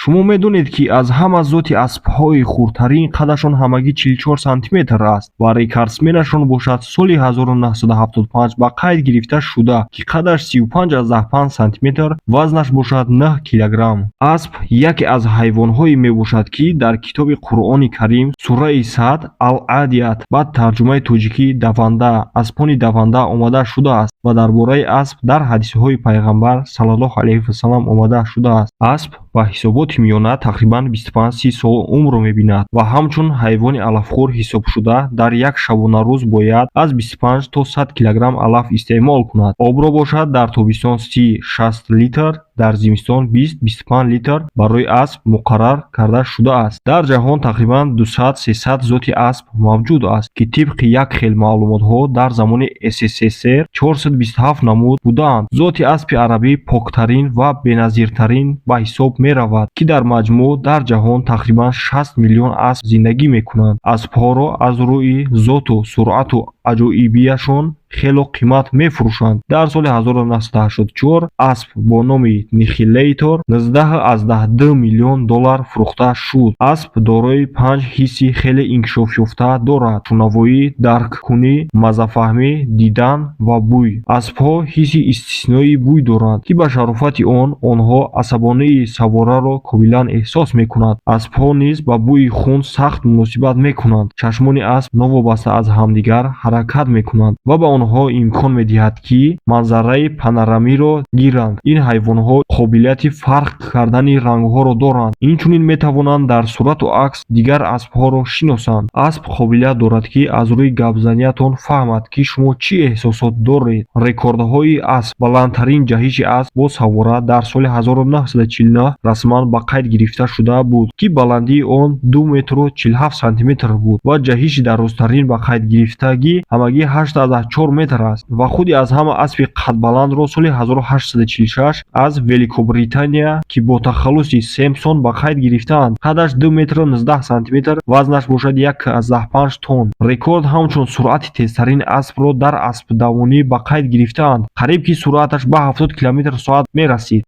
Шумо медонед, ки аз ҳама зоти аспҳои хурдтарин қадашон ҳамагӣ 44 сантиметр аст ва рекордсменашон бошад, соли 1975 ба қайд гирифта шуда, ки қадаш 35,5 сантиметр, вазнаш бошад 9 килограмм. Асп яке аз ҳайвонҳое мебошад, ки дар китоби Қуръони Карим, сураи Сад Ал-Адият, ба тарҷумаи тоҷикӣ даванда, аспони даванда омада шудааст ва дар бораи асп дар ҳадисҳои Пайғамбар саллаллоҳу алайҳи васаллам омада шудааст. Асп ба ҳисоботи миёна тақрибан 25-30 сол умрро мебинад ва ҳамчун ҳайвони алафхӯр ҳисобшуда, дар як шабонарӯз бояд аз 25 то 100 килограмм алаф истеъмол кунад. Обро бошад, дар тобистон 30-60 литр, дар зимистон 20-25 литр барои асп муқаррар карда шудааст. Дар ҷаҳон тақрибан 200-300 зоти асп мавҷуд аст, ки тибқи як хел маълумотҳо дар замони СССР 427 намуд будаанд. Зоти аспи арабӣ поктарин ва беназиртарин ба ҳисоб меравад, ки дар маҷмӯъ дар ҷаҳон тақрибан 60 миллион асп зиндагӣ мекунанд. Аспҳоро аз рӯи зоту суръату аҷоибияшон хело қимат мефурӯшанд. Дар соли 1984 асп бо номи Нихилейтор 19,2 миллион доллар фурӯхта шуд. Асп дорои панҷ ҳисси хеле инкишофёфта дорад: шунавоӣ, дарккунӣ, маззафаҳмӣ, дидан ва бӯй. Аспҳо ҳисси истисноии бӯй доранд, ки ба шарофати он онҳо асабонии савораро комилан эҳсос мекунанд. Аспҳо низ ба бӯи хун сахт муносибат мекунанд. Чашмони асп новобаста аз ҳамдигар ҳаракат мекунанд ва ба онҳо имкон медиҳад, ки манзараи панорамиро гиранд. Ин ҳайвонҳо қобилияти фарқ кардани рангҳоро доранд, инчунин метавонанд дар сурату акс дигар аспҳоро шиносанд. Асп қобилият дорад, ки аз рӯи гапзаниятон фаҳмад, ки шумо чӣ эҳсосот доред. Рекордҳои асп: баландтарин ҷаҳиши асп бо савора дар соли 1949 расман ба қайд гирифта шуда буд, ки баландии он 2 метру 47 сантиметр буд ва ҷаҳиши дарозтарин ба қайдгирифтагӣ ҳамагӣ 8,4 метр аст. Ва худи аз ҳама аспи қадбаландро соли 1846 аз Великобритания, ки бо тахаллуси Семсон ба қайд гирифтаанд, қадаш 2 метру 19 сантиметр, вазнаш бошад 1,5 тонн. Рекорд ҳамчун суръати тезтарин аспро дар аспдавонӣ ба қайд гирифтаанд, қариб ки суръаташ ба 70 километр соат мерасид.